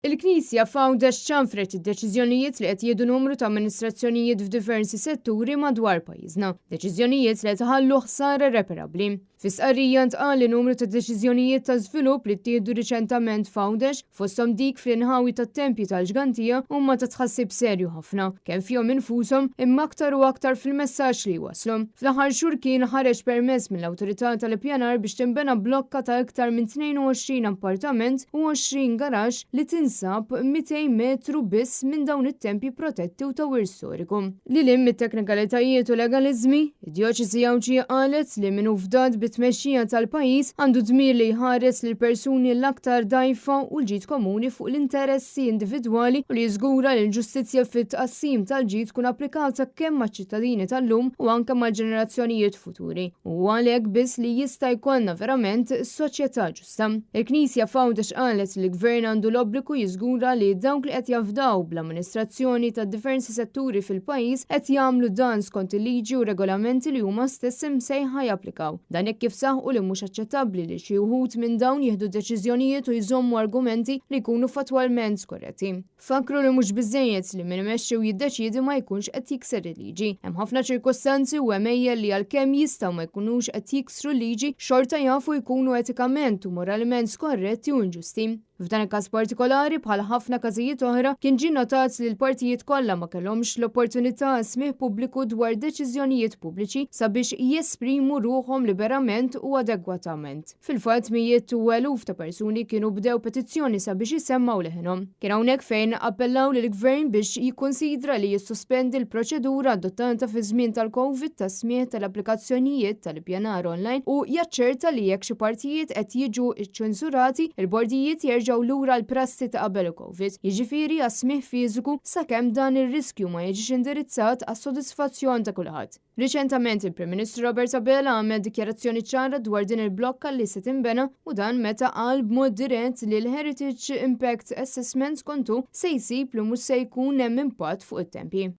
Il-Knisja f'Għawdex ċanfret id-deċiżjonijiet li qed jieħdu numru ta' amministrazzjonijiet f'diversi setturi madwar pajjiżna, deċiżjonijiet li qed iħallu ħsara irreperabbli. Fi stqarrija ntqal li numru ta' deċiżjonijiet ta' żvilupp li ttieħdu riċentament f'Għawdex, fosthom dik fl-inħawi tat-tempji tal-Ġgantija, huma ta' tħassib serju ħafna, kemm fihom infushom, imma aktar u aktar fil-messaġġ li jwasslu. Fl-aħħar xhur kien ħareġ permess mill-Awtorità tal-Ippjanar biex tinbena blokka ta' iktar minn 22 appartament u 20 garaxx li tinsab 200 metru biss minn dawn it-tempji protetti u ta' wirt storiku. Lil hinn mit-teknikalitajiet u legaliżmi, id-Djoċesi Għawdxija qalet li min hu fdat bit-tmexxija tal-pajjiż għandu dmir li jħares lill-persuni l-aktar dgħajfa u l-ġid komuni fuq l-interessi individwali u li jiżgura li l-ġustizzja fit-tqassim tal-ġid tkun applikata kemm maċ-ċittadini tal-lum u anke mal-ġenerazzjonijiet futuri. U huwa għalhekk biss li jista' jkollna verament soċjetà ġusta. Il-Knisja f'Għawdex qalet li l-Gvern għandu l-obbligu jiżgura li dawk li qed jafdaw bl-amministrazzjoni ta' diversi setturi fil-pajjiż qed jagħmlu dan skont il-liġi u regolamenti li huma stess imsejħa japplikaw. Dan hekk kif saħqu li mhux aċċettabbli li xi wħud minn dawn jieħdu deċiżjonijiet u jżommu argumenti li jkunu fattwalment skorretti. Fakkru li mhux biżżejjed li min imexxi u jiddeċiedi ma jkunx qed jikser il-liġi. Hemm ħafna ċirkostanzi u għemejjel li għalkemm jistgħu ma jkunux qed jiksru l-liġi, xorta jafu jkunu etikament u moralment skorretti u inġusti. F'dan il-każ partikolari, bħal ħafna każijiet oħra, kien ġie notat li l-partijiet kollha ma kellhomx l-opportunità għal smigħ pubbliku dwar deċiżjonijiet pubbliċi sabiex jesprimu ruħhom liberament u adegwatament. Fil-fatt, mijiet u eluf ta' persuni kienu bdew petizzjoni sabiex isemmgħu leħinhom. Kien hawnhekk fejn appellaw lill-Gvern biex jikkunsidra li jissospendi l-proċedura adottata fiż-żmien tal-Covid tas-smigħ tal-applikazzjonijiet tal-ippjanar online u jaċċerta li jekk xi partijiet qed jiġu ċċensurati, il-bordijiet jerġgħu lura għall-prassi ta' qabel il-Covid, jiġifieri għas-smigħ fiżiku sakemm dan ir-riskju ma jiġix indirizzat għas-sodisfazzjon ta' kulħadd. Riċentament il-Prim Ministru Robert Abela għamel dikjarazzjoni ċara dwar din il-blokka li se tinbena u dan meta qal b'mod dirett li l-Heritage Impact Assessment skontu se jsib li mhux se jkun hemm impatt fuq it-tempji.